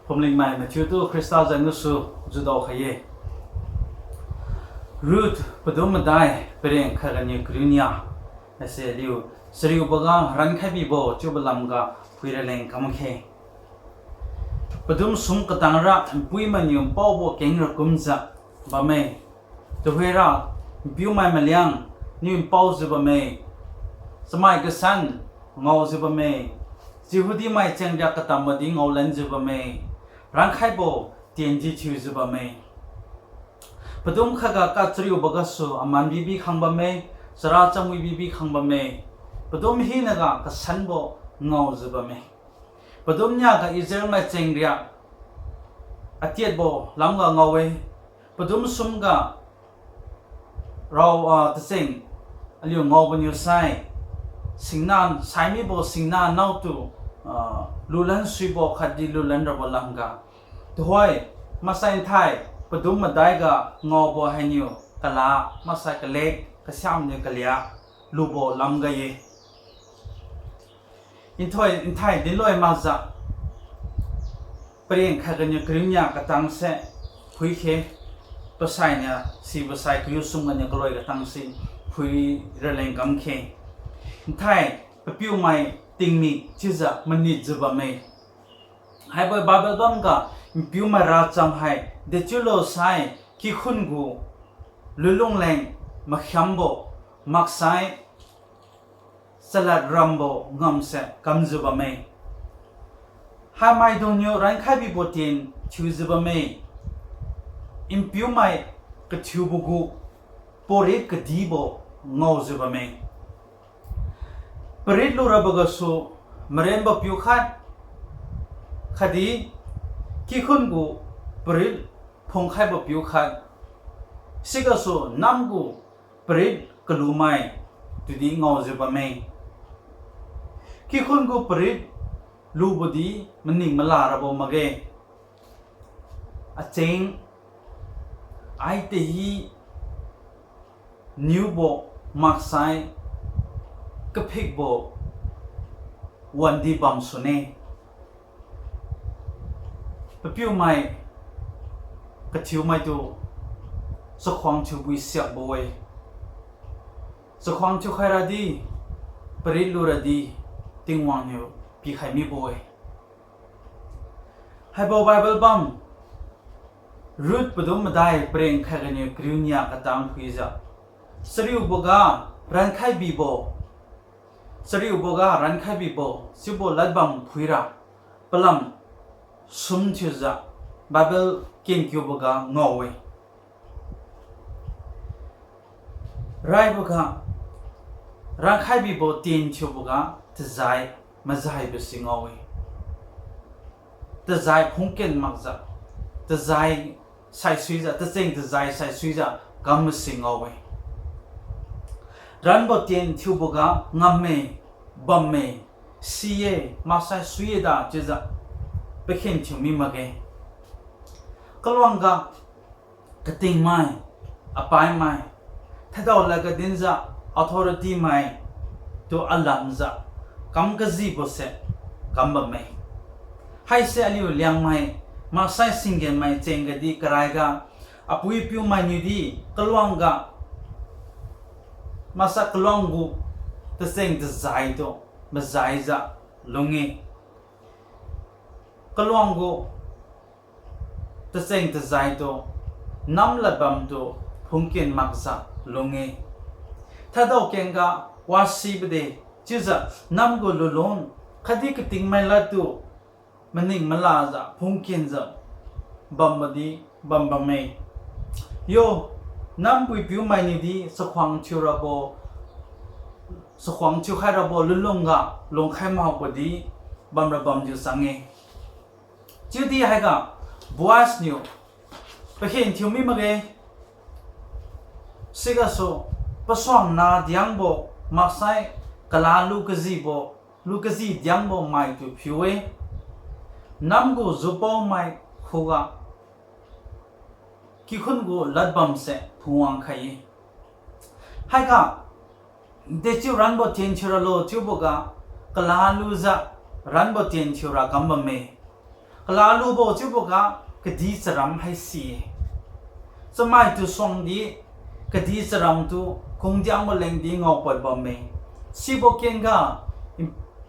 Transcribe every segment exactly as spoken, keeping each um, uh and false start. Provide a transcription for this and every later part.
Phumlingmai mathiutu Khrista zan gasu judao khai-e. Ruth padum madai pareng khatganiu kariu nia, haise aliu chariuboga rankhai bibo chiubo lamga phuira leng kamkhe. Padum sum katangra npuimainiu npaobo kengra kumjiu bamme. Tuhoira npiumai maliang niu npaojiu bamme. Chamai kasan ngaojiu bamme. Jehudi mai chengriak katambodi ngaolanjiu bamme. Rankhaibo tiendi thiujiu bamme. Padum khatga kachariubo gasu aman bibi khang bamme, chara chamwi bibi khang bamme. Padum hinaga kasanbo ngaojiu bamme. Padum niaga Israel mai chengriak atiatbo lamga ngao-e. Padum sumga rao, ah, tacheng aliu ngaoboniu sai, singna, saimibo singna naotu, ah, lulan suibo khatdi lulan rabo lamga. Tuhoi, maksai nthai padum madaiga ngaobo hainiu kala, maksai kalek kasiamniu kalia lubo lamga-e. Nthoi, nthai dinloi makjiu, pareng khatganiu kariu nia katangse phuikhe, pasainiu sibo sai kariu sumganiu kaloi katangse phuira leng kamkhe. Nthai papiumai tingmik chiujiu manitjiu bamme. Haibo Bible bamga npiumai racham hai dechiulo sai kikhun gu lunlung leng makhiambo maksai chalad rambo ngamse kamjiu bamme. Haimaidungniu rankhai bibo tien thiujiu bamme. Npiumai kathiubo gu parit kadibo ngaojiu bamme. Parit lurabo gasu marenbo piu khat, khatdi kikhun gu parit phungkhaibo piu khat, sigasu nam gu parit kalumai tudi ngaojiu bamme. Kikhun gu parit lubodi maning mala rabo makge. Acheng, ai tahi niubo maksai kaphikbo wandi bamsune. Papiumai kathiumaitu chakhuang thiubui siakbo-e. Chakhuang thiukhairadi, parit luradi, Tingwang niu pikhai mibo-e. Haibo Bible bam, Ruth padum madai pareng khatganiu kariu nia katang phuijiu, chariuboga rankhai bibo, chariuboga rankhai bibo chiubo ladbam phuira palam sum thiujiu Bible kenkiuboga ngao-e. Raiboga rankhai bibo tien thiuboga tajai majaibo si ngao-e. Tajai phungken makjiu, tajai saisuijiu, tacheng tajai saisuijiu kambo si ngao-e. Ranbo tien thiuboga ngamme, bamme, si-e, maksai sui-e da chiujiu pakhen thiu mi makge. Kaluangga katingmai, apaimai, thadao ladga dinjiu authority mai tu alamjiu kam kajibose kam bamme. Haise aliu Liangmai maksai singgenmai chengga di karaiga apui-apiumai niudi kaluangga maksai kaluang gu tacheng tajaitu majaijiu lung-e. Kaluang gu tacheng tajaitu namlad bamtu phungken makjiu lung-e. Thadao kengga wasibo de chiujiu nam gu lunlung khatdi katingmai ladtu maning malajiu phungkenjiu bambodi bam bamme. Yo, nampui-apiumai niudi chakhuang thiurabo, chakhuang thiukhai rabo lunlungga lungkhai makbodi bamra bamjiu chang-e. Chiudi haiga Boaz niu pakhen thiu mi makge. Sigasu pasuangna diangbo maksai kala lu kajibo, lu kaji diangbo maitu phiu-e. Nam gu jupaomai khuga kikhun gu ladbamse phungwang khai-e. Haiga, dechiu ranbo tien thiuralo chiuboga kala lujiu ranbo tien thiura kam bamme. Kalalubo chiuboga kadih charam haisi-e. Chamaitu suangdi kadih charamtu kungdiangbo lengdi ngaopad bamme. Sibo kengga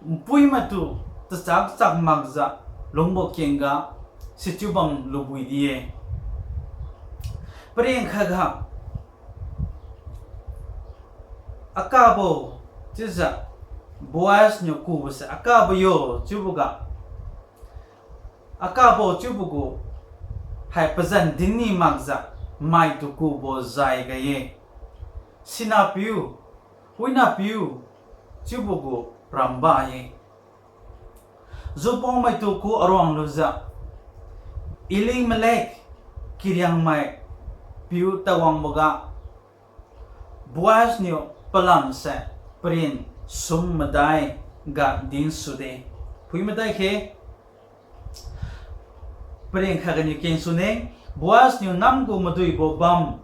npuimaitu tachak chak makjiu lungbo kengga sichiu bam lubui di-e. Pareng khatga akabo chiujiu Boaz niu kubose akabo yo chiuboga, akabo chiubo gu hai pazan dinni makjiu maitu kubo zai ga-e. Sinapiu, winapiu chiubo gu ramba-e. Jupaomaitu ku aruang lujiu Elimelek kiriangmai piu tawangboga Boaz niu palamse paren sum madai ga dinsude. Phui madai khe, pareng khatganiu kengsu ne, Boaz niu namgu maduibo bam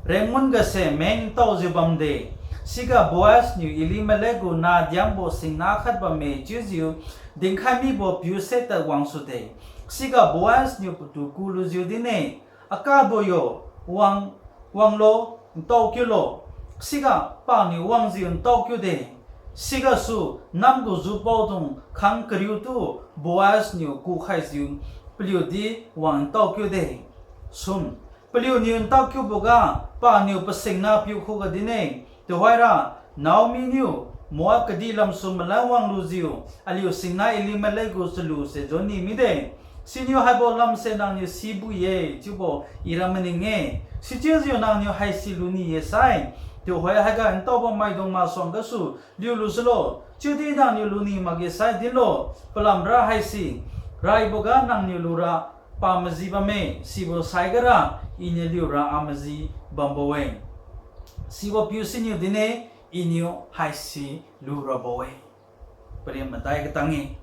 rengmun gase meng ntaojiu bamde. Siga Boaz niu Elimelek gu nadiangbo singna khat bamme chiujiu dinkhai mibo piu se tad wangsude. Siga Boaz niu patu kulujiu dinne, akabo yo, wang, wanglo, ntao kiulo. Siga paniu wangjiu ntao kiude. Sigasu namgu jupaodung khang kariutu Boaz niu kukhaijiu paliudi wang ntao kiude. Sum, paliuniu ntao kiuboga paniu pasingna piu khuga dinne. Tuhoira Naomi niu Moab kadih lamsu malan wanglujiu aliu singna Elimelek gu chaluse jonni mide. Siniu haibo lamse nangniu sibo-e chiubo ira maning-e. Sichiujiu nangniu haisi luni-e sai, tuhoi haiga ntaobo maidung masuang gasu liulu sulo. Chiudi nangniu luni makge sai dinlo, palamra haise raiboga nangniu lura pamaji bamme, sibo saigara iniu liura amaji bambo-e. Sibo piu siniu dinne, iniu haise lurabo-e. Paren madai katang-e.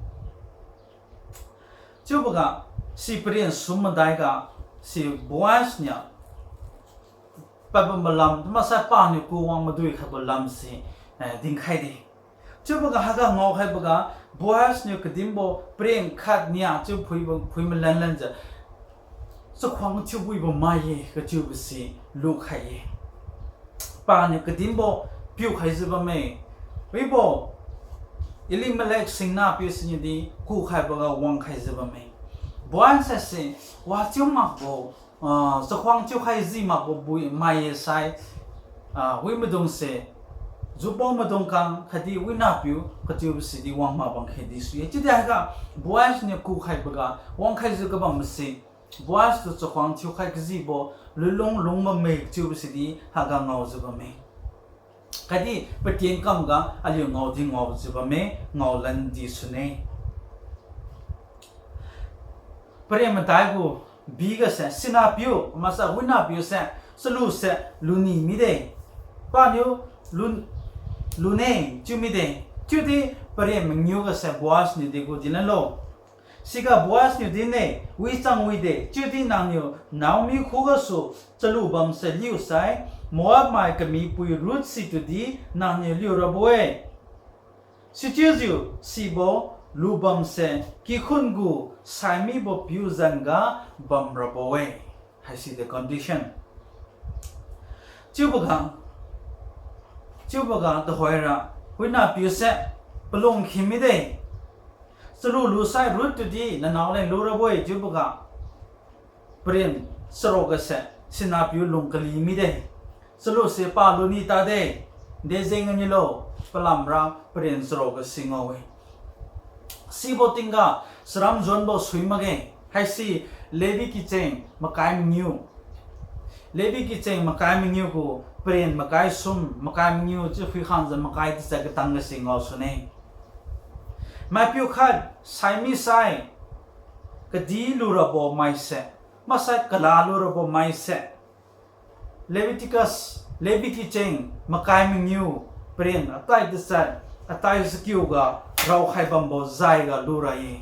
Chiuboga si paren sum madaiga si Boaz niu padbam malam, maksai paniu kuwang madui khaibo lamse, eh, dinkhaide. Chiuboga haiga ngaokhaiboga Boaz niu kadinbo paren khat nia chiu phui, phui malan lanjiu chakhuang thiubuibo mai-e kachiubo si lukhai-e. Paniu kadinbo piukhaijiu bamme. Wibo Elimelek singna piu siniudi kukhaiboga wangkhaijiu bamme. Boaz haise wachiu makbo, ah, chakhuang thiukhai ji makbo bui mai-e sai, ah, wimaidungse, jupao maidung kang khatdi winapiu kachiubo sidi wang mak bang khe di sui-e. Chiudi haiga Boaz niu kukhaiboga wangkhaijiu kabam mase, Boaz tu chakhuang thiukhai kajibo lunlung lung bamme chiubo sidi haiga ngaojiu bamme. Khatdi patien kamga aliu ngaodi ngaojiu bamme, ngaolan di sune. Paren madai gu bigase sinapiu maksai winapiu se chaluse luni mide. Paniu lun, lune chiu mide. Chiudi paren mangiu gase Boaz niu degu dinlanlo. Siga Boaz niu dinne, wichang wide, chiudi nangniu Naomi khugasu chalu bamse liusai, Moab mai kamipui Ruth situdi nangniu liurabo-e. Sichiujiu sibo lubamse kikhun gu saimibo piu zanga bamrabo-e. Haisi the condition. Chiuboga, chiuboga tuhoira winapiu se palung khi mide. Chalu lusai Ruth tudi nanao leng lurabo-e chiuboga paren charuk gase sinapiu lung kali mide. Chaluse pa luni tade, dejeng anilo, palamra paren charuk gase ngao-e. Sibo tingga charam juanbo sui makge, haisi Levi kicheng makai mangiu. Levi kicheng makai mangiu gu paren makai sum, makai mangiu chiu phuikhangjiu makai tachat katang gase ngao sune. Maipiu khat sai misai, kadi lurabo maise, maksai kala lurabo maise, Leviticus, Levi kicheng makai mangiu, paren atai tachat, atai sakiuga raokhai bambo jaiga lura-e.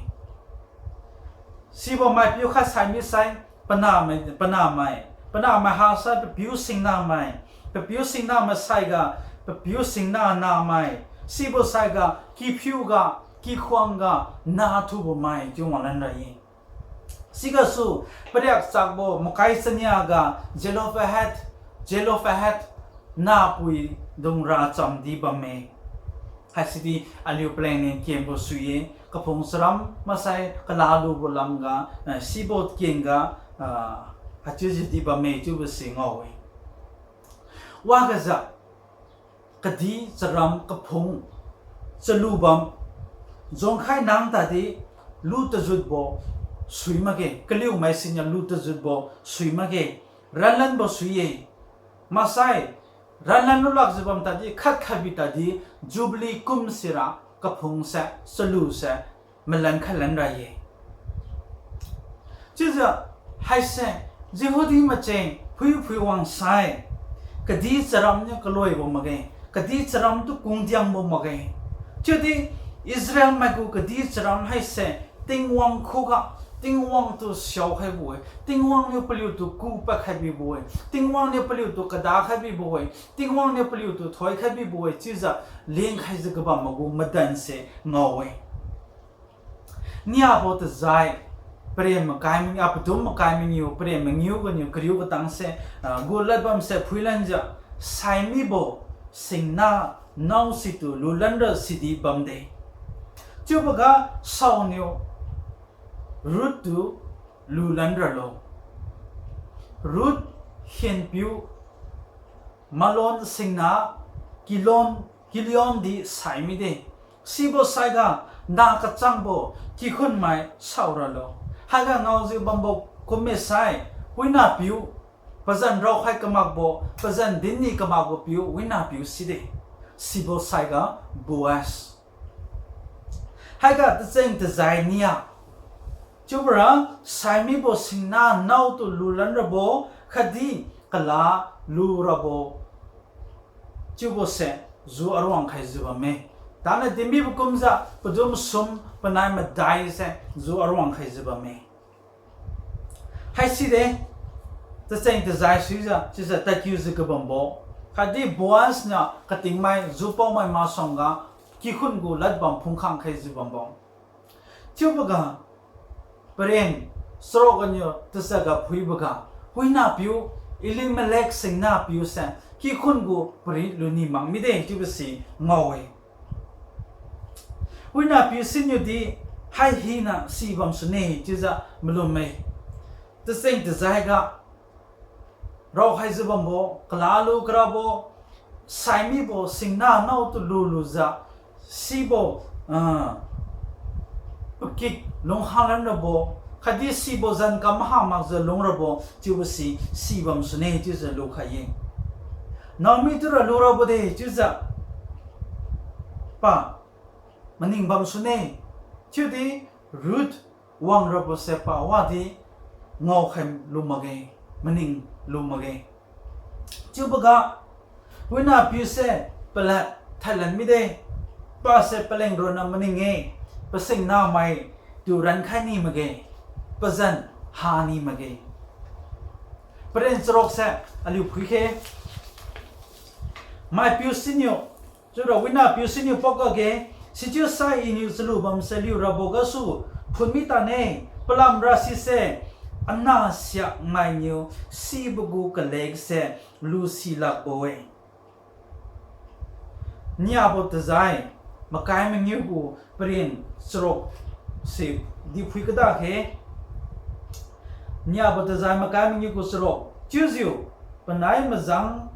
Sibo maipiu khat sai misai, panamai, panamai, panamai hasai papiu singnamai, papiu singnamai saiga, papiu singna namai, sibo saiga kiphiuga, kikhuangga, nathubo mai chiu wanglan ra-e. Sigasu pariak chakbo makai chania ga Zelophehad, Zelophehad napuidung racham di bamme. Haisidi aliu paleng ning kenbo sui-e, kaphung charam maksai kalalubo lamga, eh, sibo kengga, ah, haichiujiu di bamme chiubo si ngao-e. Wagajiu, kadi charam kaphung chalubam, jongkhai nang tadi lu tajutbo sui makge, kaliumai siniu lu tajutbo sui makge, ranlanbo sui-e. Maksai, ranlan lulakjiu bam tadi, khat khatbi tadi, Jubilee kum sira kaphungse, chaluse, malan khatlan ra-e. Chiujiu haise, Jehudi mache, phui phui wangsai, kadi charam niu kaloibo makge, kadi charam tu kungdiangbo makge. Chiudi Israel maigu kadi charam haise, Tingwang khuga, Tingwang tu siaokhaibo-e, Tingwang niu paliutu kupad khaibibo-e, Tingwang niu paliutu kadakhai bibo-e, Tingwang niu paliutu thoikhai bibo-e, chiujiu lengkhaijiu kabam magu madanse ngao-e. Niabo tajai, paren makai mangiu, ah, padum makai mangiu, paren mangiu ganiu kariu katangse, ah, gu ladbamse phuilanjiu, saimibo singna nao situ lulanra sidi bamde. Chiuboga saoniu Ruth tu lulan ralo. Ruth khenpiu Malon singna Kilon, Kilion di sai mide. Sibo saiga na kachangbo kikhunmai saoralo. Haiga ngaojiu bambo kumme sai, winapiu, pazan raokhai kamakbo, pazan dinni kamakbo piu, winapiu side. Sibo saiga Boaz. Haiga tacheng tajai nia. Chiubora saimibo singna naotu lulan rabo, khatdi kala lu rabo. Chiubose ju aruang khaijiu bamme. Tana dinmibo kumjiu padum sum panai madaise ju aruang khaijiu bamme. Haiside, tacheng tajai suijiu, chiujiu tadkiujiu kabambo. Khatdi Boaz niu katingmai jupaomai masuangga, kikhun gu ladbam phungkhang khaijiu bambo. Chiuboga, paren charuk ganiu tasaga phuiboga, winapiu, Elimelek singnapiuse, kikhun gu pari luni mak mide chiubo si ngao-e. Winapiu siniudi hai hina sibam sune chiujiu malumme. Tacheng tajaiga raokhaijiu bambo, kalalu karabo, saimibo singna naotu lulujiu, sibo, ah, pakik lungkhanglan rabo, khatdi sibo zan kam maha makjiu lung rabo, chiubo si sibam sune chiujiu lukhai-e. Naomi tura lu rabo de chiujiu pa maning bam sune. Chiudi Ruth wang rabose pa wadi ngaokhai lu makge, maning lu makge. Chiuboga, winapiuse palad thailan mide, pase paleng ronna maning-e, pasingnamai tu rankhai ni makge, pazan hani makge. Paren charukse aliu phuikhe. Maipiu siniu, chiura winapiu siniu paokakge, sichiusai iniu chalu bamse liu rabo gasu phunmi tane, palamra sise, anah siakmainiu sibo gu kalekse lusi lakbo-e. Niabo tajai, makai mangiu gu paren charuk se di phui kada khe. Niabo tajai makai mangiu gu charuk. Chiujiu, panai majang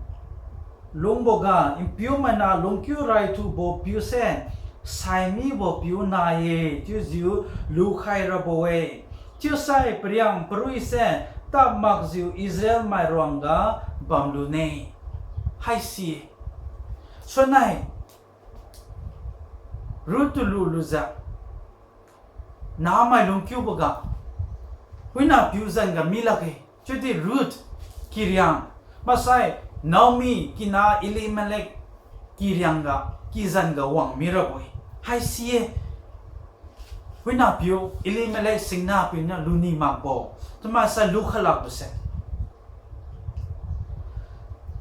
lungboga, npiu maina lungkiu raithubo piuse, saimibo piu na-e, chiujiu lukhai rabo-e. Chiusai pariang paruise, tap makjiu Israel mai ruangga bamlune. Haisi. Sunnai, Ruth tu lulujiu, namai lungkiuboga, winapiu zanga mi lakge, chiudi Ruth kiriang, maksai Naomi kina Elimelek kiriangga, kizanga wang mirabo-e. Haisi-e, winapiu Elimelek singnapiu niu luni makbo, tamaisa lukhalakbose.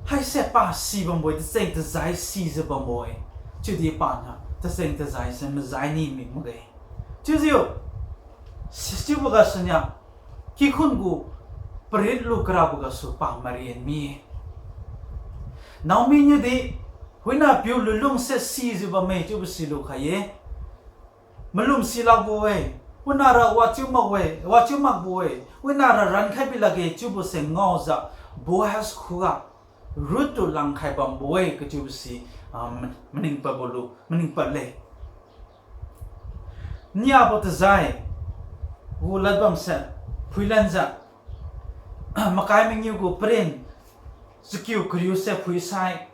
Haise pa si bambo-e, tacheng tajai sijiu bambo-e. Chiudi paniu tacheng tajaise majai ni mi makge. Chiujiu, si, chiuboga sunia, kikhun gu parit lu karabo gasu pa maren mi-e. Naomi niudi, huina piu lunlung se sijiu bamme chiubo silu khai-e. Malum silakbo-e, wina ra wachiu makbo-e, wachiu makbo-e, wina ra rankhai bilakge chiubo se ngaojiu Boaz khuga Ruth tu langkhai bambo-e kachiubo si, ah, ma-, maningpadbo lu, maningpad le. Niabo tajai gu ladbam se phuilanjiu, makai mangiu gu paren chakiu kariu se phuisai,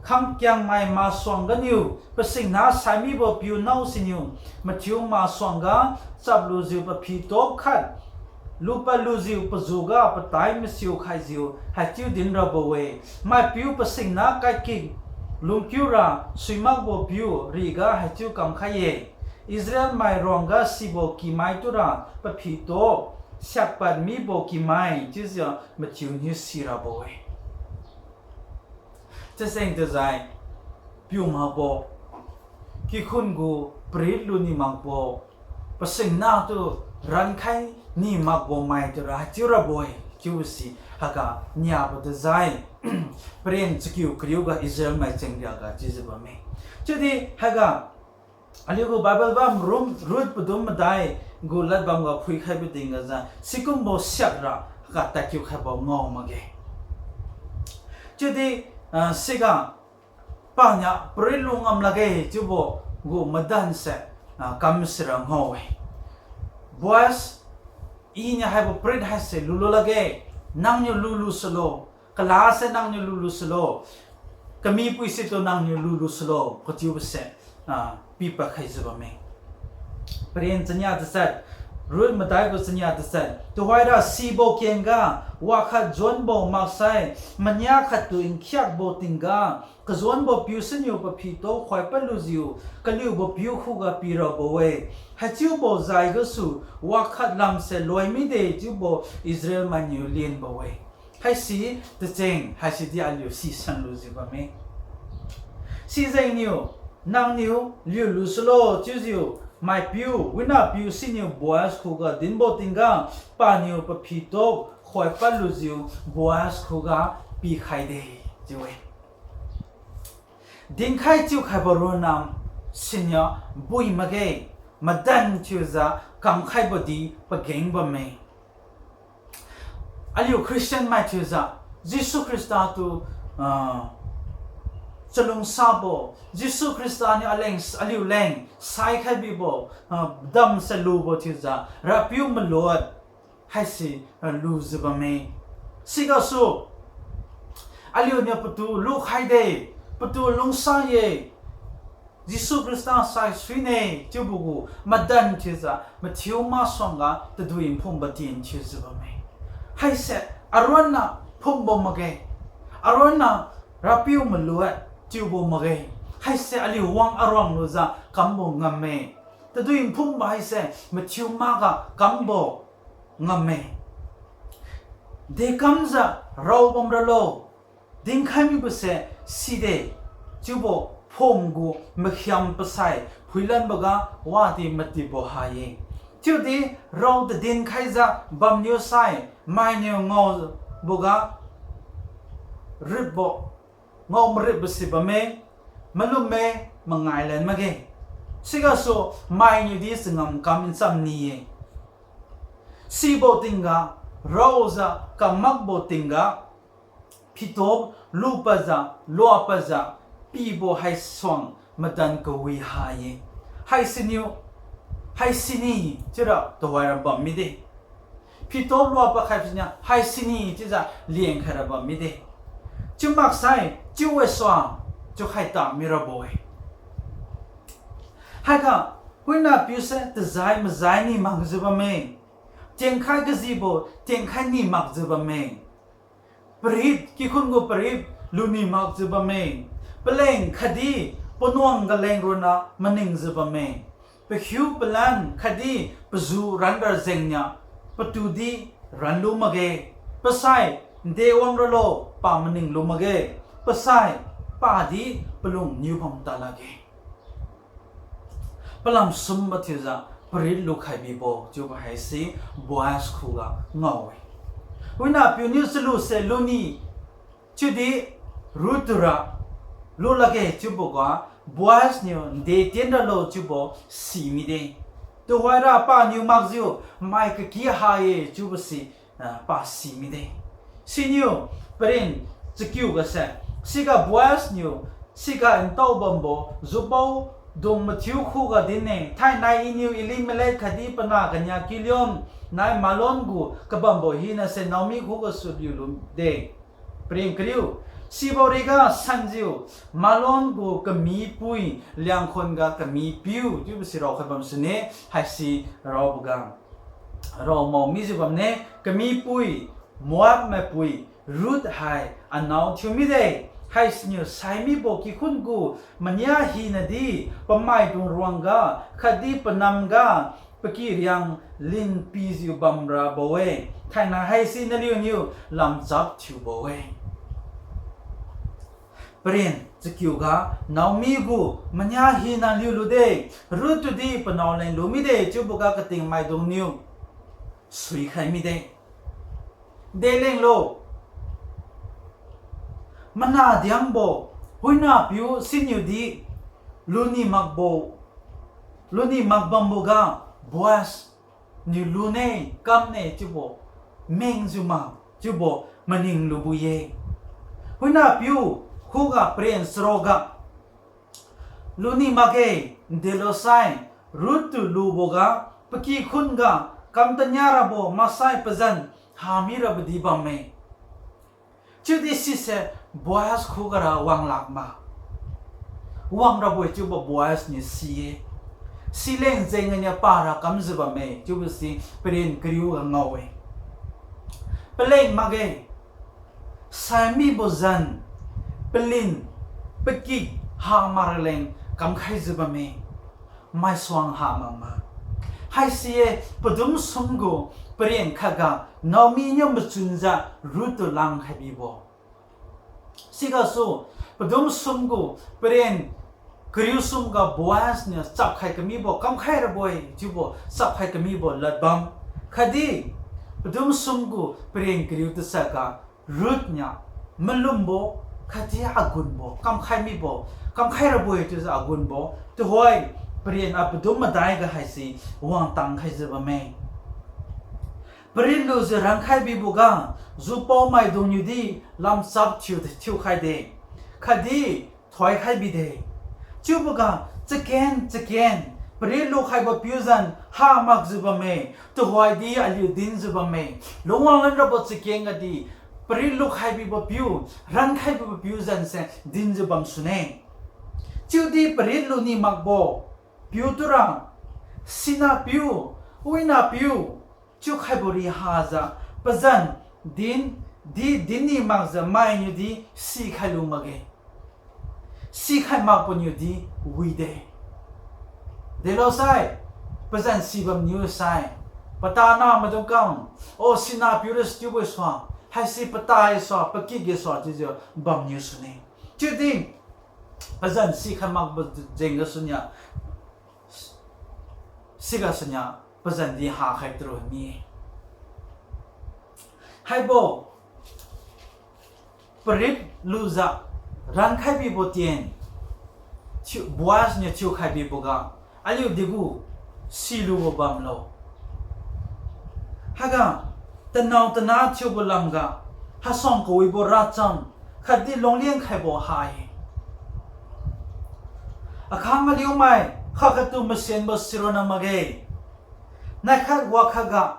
Khangkiangmai masuang ganiu pasingna saimibo piu nao siniu mathiu masuangga chaplujiu paphitop khat lupadlujiu pajuga patai masiu khaijiu haichiu din rabo-e, maipiu pasingna kaikik lungkiura suimakbo piu riga haichiu kamkhai-e, Israel mai ruangga sibo kimai tura paphitop siakpad mibo kimai chiujiu mathiuniu sirabo-e. Chaseng tajai piu makbo, kikhun gu parit luni makbo, pasingna tu rankhai ni makbo mai tura haichiu rabo-e chiubo si haiga niabo tajai paren chakiu kariuga Israel mai chengriaga chiujiu bamme. Chiudi haiga aliu gu Bible bam rum Ruth padum madai gu ladbamga phuikhaibo tinggajiu sikumbo siakra haiga tadkiu khaibo ngao makge. Chiudi, ah, siga paniu parit lu ngam lakge chiubo gu madanse, ah, kamsira ngao-e. Boaz, iniu haibo parit haise lulu lakge, nangniu lulu sulo, kalase nangniu lulu sulo, kamipui situ nangniu lulu sulo kachiubose, ah, pipad khaijiu bamme. Paren chania tachat, Ruth madai gu chania tachat, tuhoira sibo kengga wakhat juanbo maksai, mania khattu nkhiakbo tingga, kajuanbo piu siniu paphitop khoipad lujiu kaliubo piu khuga pirabo-e. Haichiubo jai gasu wakhat lamse loi mide chiubo Israel mainiu lenbo-e. Haisi tacheng haisidi aliu sisan lujiu bamme. Sijengniu, nangniu liulu sulo chiujiu maipiu winapiu siniu Boaz khuga dinbo tingga, paniu paphitop khoipad lujiu Boaz khuga pikhaide chiu-e. Dinkhai chiukhaibo ronna siniu bui makge, madan thiujiu kamkhaibo di pageng bamme. Aliu Christian mai thiujiu, Jesu Khrista tu, ah, chalungsabo, Jesu Khrista niu aleng, aliuleng saikhai bibo, ah, damse lubo thiujiu Rapiu malot haise, ah, lujiu bamme. Sigasu aliuniu patu lukhaide, patu lungsa-e, Jesu Khrista saisuine chiubo gu madan thiujiu mathiu masuangga tadui nphumbo din thiujiu bamme. Haise aronna nphumbo makge, aronna Rapiu malot chiubo makge. Haise aliu wang aruang lujiu kambo ngamme. Tadui nphumbo haise mathiu makga kambo ngamme. Dekamjiu raobam ralo, dinkhai mibose side chiubo phum gu makhiam pasai phuilanboga wadi matibo ha-e. Chiudi rao tadin khaijiu bamniu sai mainiu ngaoboga ripbo, ngao maripbo si bamme, malumme, mangailan makge. Sigasu mainiudi changam kam ncham ni-e. Sibo tingga, raojiu kamakbo tingga, phitop lupadjiu, luapadjiu, pibo haisuang madan kawi ha-e. Haisiniu, haisini chiura tuhoira bam mide. Phitop luapad khai siniu haisini chiujiu lengkhaira bam mide. Chiu maksai chiu-e sua, chiukhai ta mirabo-e. Haiga, huina piuse tajai majai ni makjiu bamme. Tienkhai kajibo tienkhai ni makjiu bamme. Parit, kikhun gu parit luni makjiu bamme. Paleng khatdi panuang kaleng ronna maningjiu bamme. Pakhiu palan khatdi paju ranra jengniu patudi ranlu makge. Pasai, nde wang ralo, pa maninglu makge. Pasai, padi palung niu bam ta lakge. Palam sumbo thiujiu parit lukhai bibo chiubo haise Boaz khuga ngao-e. Huina piuniu chaluse luni, chiudi Ruth tura lu lakge chiuboga Boaz niu nde tien ralo chiubo simide. Tuhoira paniu makjiu mai kaki ha-e chiubo si, ah, pa simide. Siniu paren chakiu gase, siga Boaz niu siga ntao bambo jupao dung mathiu khuga din-e, thainai Iniu Elimelek khatdi panah kania Kilion nai Malon gu kabambo hinase Naomi khugasu liulude. Paren kariu, sibo riga sanjiu Malon gu kamipui Liangkhun ga kamipiu chiubo si raokhai bam sune, haisi raoboga rao mao mijiu bamne, kamipui Moab maipui Ruth hai anao thiu mide. Haisiniu saimibo kikhun gu mania hinadi pamaidung ruangga khatdi panamga pakiriang lin pijiu bamrabo-e. Thainai haise naliuniu lamchap thiubo-e. Paren chakiuga Naomi gu mania hina liulude, Ruth tudi panao leng lu mide chiuboga kating maidungniu suikhai mide. Delenglo, mana diangbo, huina piu siniudi luni makbo, luni makbamboga Boaz niu lune, kamne chiubo mengjiu ma, chiubo maning lubo-e. Huina piu khuga paren saroga luni makge, ndelosai Ruth tu luboga pakikhun ga kamtania rabo maksai pazan hamirabo di bamme. Chiudi sise Boaz khugara wanglak ma, wangrabo-e chiubo Boaz niu si-e. Sileng jeng aniu para kamjiu bamme chiubo si paren kariuga ngao-e. Paleng makge, saimibo zan, palin, pakik ha makraleng kamkhaijiu bamme. Maisuang ha makma. Haisi-e padum sum gu paren khatga Naomi niu machunjiu Ruth tu langkhai bibo. Sigasu padum sum gu paren kariu sumga Boaz niu chapkhai kamibo, kamkhai rabo-e chiubo chapkhai kamibo ladbam. Khatdi padum sum gu paren kariu tachatga Ruth niu malumbo khatdi agunbo kamkhai mibo, kamkhai rabo-e chiujiu agunbo tuhoi paren apadum madaiga haise wangtang khaijiu bamme. Parit lujiu rankhai biboga jupao maidungniudi lamchap thiu thiukhaide, khatdi thoikhai bide. Chiuboga chaken chaken parit lukhaibo piu zan ha makjiu bamme, tuhoidi aliu dinjiu bamme. Lungwang lan rabo chaken gadi parit lukhai bibo piu, rankhai bibo piu zanse dinjiu bam sune. Chiudi parit luni makbo piu tura, sina piu, wina piu chiukhaibo rihajiu pazan din, di dinni makjiu mainiudi sikhai lu makge. Sikhai makbo niudi wide. Delosai, pazan sibam niu sai, patana maidung kam, o sina piu ra stiubo sua, haisi patai sua, pakikge sua chiujiu bamniu sune. Chiudi pazan sikhai makbo jeng gasuniu, sigasuniu pazan di hakhai tru mi-e. Haibo parit lujiu rankhai bibo tien, thiu, Boaz niu thiukhai biboga aliu degu silubo bamlo. Haiga tanao tana thiubo lamga hasuang kawibo racham khatdi lungliang khaibo ha-e. Akhang aliumai khat khattu masenbo sironna makge. Naikhat wakhatga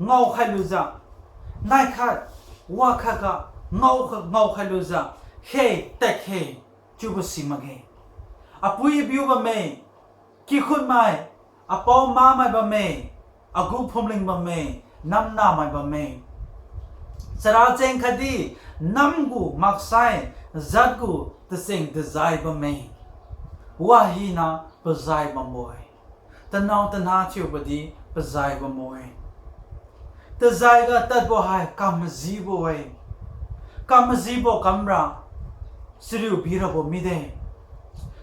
ngaokhai lujiu, naikhat wakhatga ngao, ngaokhai lujiu, khe, tad khe, chiubo si makge. Apui abiu bamme, kikhunmai, apao mamai bamme, agu phumling bamme, namnamai bamme. Chara cheng khatdi namgu maksai jatgu tacheng tajai bamme. Wahina pajai bambo-e. Tanao tana thiubodi pajai bambo-e. Tajaiga tadbo hai kamajibo-e. Kamajibo kamra chariu birabo mide.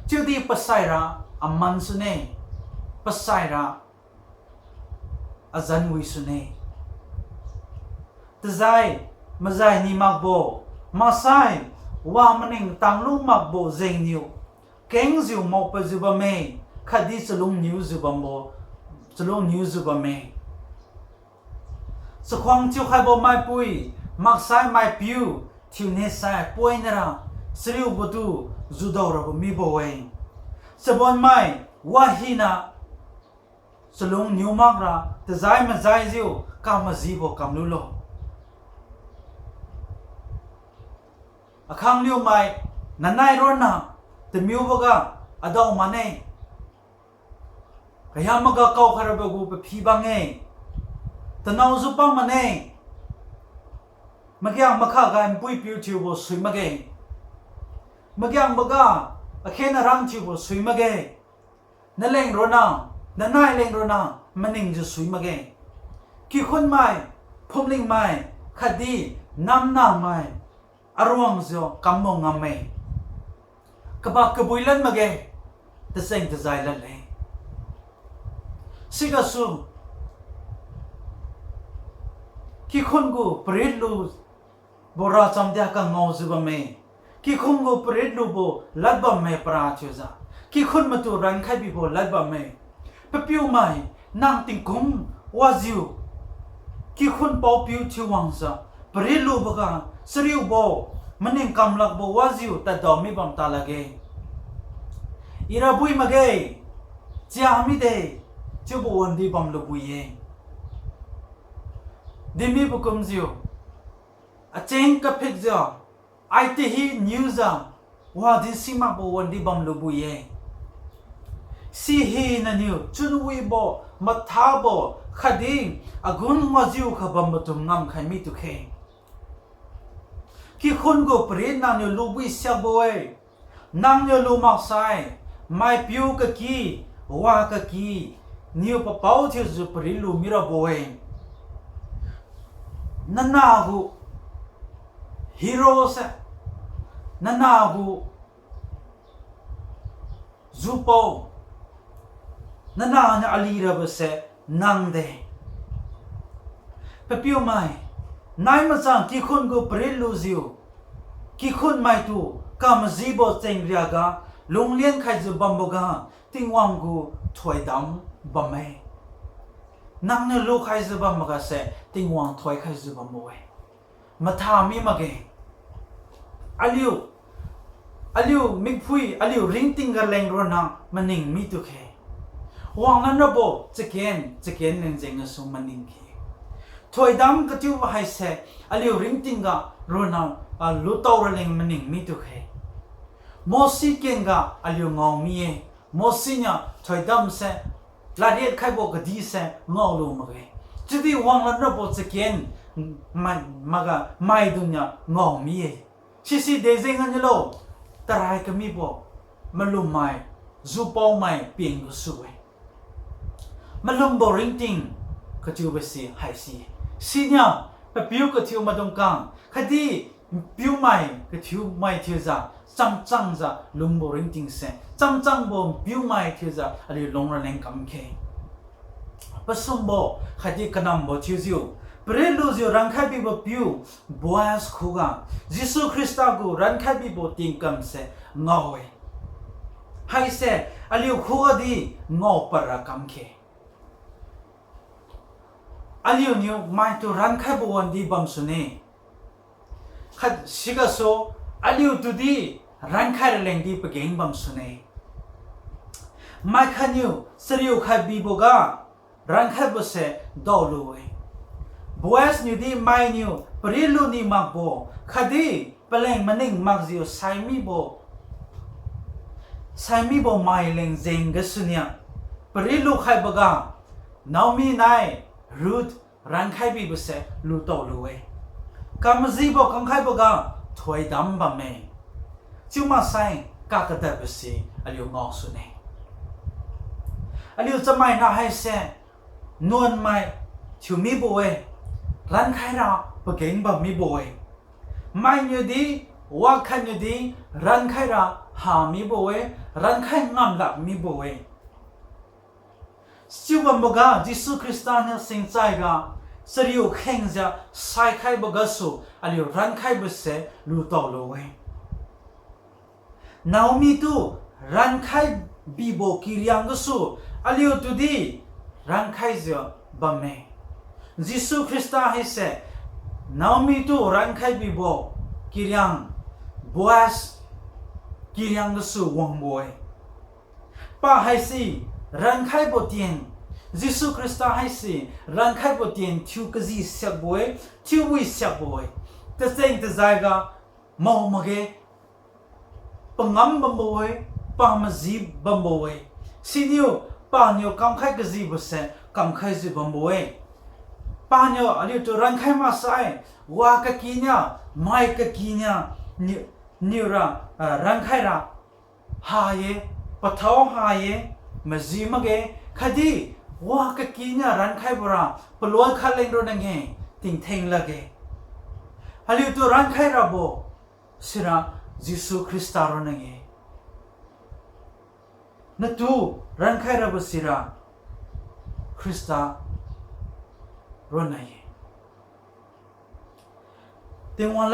Chiudi pasaira aman sune. pasaira azan wi sune. Tajai majai ni makbo, maksai wa maning tanglu makbo jengniu kengjiu maopadjiu bamme, khatdi chalungniujiu bambo, chalungniujiu bamme. Chakhuang thiukhaibo maipui, maksai maipiu thiune sai poinara chariubotu judao rabo mibo-e. Chabonmai wahina chalungniu makra tajai majaijiu kamajibo kamlulo. Akhangniumai nanai ronna tamiuboga adao mane. Kayamaga kaokhai rabo gu paphi bang-e. Tanaojiu pang mane. Magiang makhaga npuipiu thiubo sui makge. Magiangboga akhen arang thiubo sui makge. Naleng ronna, nanai leng ronna maningjiu sui makge. Kikhunmai, phumlingmai, khatdi namnamai aruangjiu kambo ngamme. Kabak kabui lan makge, tacheng tajai lanle. Sigasu kikhun gu paritlu bora chamdia kangaojiu bamme. Kikhun gu paritlubo lad bamme para thiujiu, kikhun matu rankhai bibo lad bamme. Papiumai, nang tingkum wajiu kikhun paopiu thiuwangjiu paritluboga chariubo, maning kamlakbo wajiu tadao mi bam ta lakge. Ira bui makge, chia mide, chiubo wandi bamlu bui-e. Dimibo kumjiu acheng kaphikjiu, aiti hi niujiu, wadi simakbo wandi bamlu bui-e. Sihinaniu chunwibo, mathabo, khatdi agun wajiu khabambo tu ngamkhai mi tukhe. Kikhun gu parit nangniu lubui siakbo-e. Nangniu lu maksai, maipiu kaki, wa kaki, niu papao thiujiu paritlu mirabo-e. Nana gu hero se, nana gu jupao, nananiu ali rabo se nangde. Papiumai, nai machang kikhun gu paritlujiu, kikhun maitu kamajibo chengriaga lunglian khaijiu bamboga Tingwang gu thoidam bamme. Nangniu lukhaijiu bamboga se Tingwang thoikhaijiu bambo-e. Matha mi makge. Aliu, aliu mikphui, aliu ringting ga leng ronna maning mi tukhe. Wanglan rabo chaken, chaken leng jeng gasu maning khe. Thoidam kachiubo haise aliu ringting ga ronna, ah, lutao raleng maning mi tukhe. Mosi kengga aliu ngao mi-e. Mosi niu thoidam se, ladriat khaibo kadih se ngaolu makge. Chiudi wanglan rabo chaken mai, maga maidung niu ngao mi-e. Sisi dejeng aniulo, tarai kamibo, malummai, jupaomai peng gasu-e. Malumbo ringting kachiubo si haisi. Siniu, papiu kathiu maidung kang, khatdi piumai kathiumai thiujiu, chamchangjiu lumbo ringting se, chamchangbo piumai thiujiu aliu lung raleng kam khe. Pasumbo khatdi kanambo thiujiu, paritlujiu rankhai bibo piu Boaz khuga, Jesu Khrista gu rankhai bibo tingkam se ngao-e. Haise aliu khuga di ngao para kam khe. Aliuniu maitu rankhaibo wandi bamsune. Khat sigasu aliutudi rankhai ralengdi pageng bamsune. Maikhatniu chariu khai biboga rankhaibo se daolu-e. Boaz niudi mainiu paritlu ni makbo khatdi paleng maning makjiu saimibo, saimibo mai leng jeng gasuniu paritlu khaiboga Naomi nai Ruth rankhai bibose lutaolu-e. Kamajibo kamkhaiboga thoidam bamme. Chiu maksai kakadadbose aliu ngaosune. Aliu chamaina haise nuanmai thiumibo-e, rankhaira pageng bammibo-e. Mainiudi, wakhatniudi rankhaira hamibo-e, rankhai ngamlak mibo-e. Chiubamboga Jesu Khrista niu singchaiga chariu khengjiu saikhaibo gasu aliu rankhaibo se lutao lu-e. Naomi tu rankhai bibo kiriang gasu aliutudi rankhaijiu bamme. Jesu Khrista haise Naomi tu rankhai bibo kiriang, Boaz kiriang gasu wangbo-e. Pa haise rankhaibo tien, Jesu Khrista haise rankhaibo tien thiu kaji siakbo-e, thiubui siakbo-e. Tacheng-tajaiga mao makge, pangam bambo-e, pamaji bambo-e. Siniu paniu kamkhai kajibo se kamkhaijiu bambo-e. Paniu aliutu rankhai maksai, wa kakinia, mai kakinia, niu, niura, ah, rankhaira ha-e, pathao ha-e, maji makge, khatdi wa kakinia rankhaibo ra paloi khat leng ronna-e, tingtheng lakge. Aliutu rankhai rabo sira Jesu Khrista ronna-e. Natu rankhai rabo sira Khrista ronna-e. Tingwang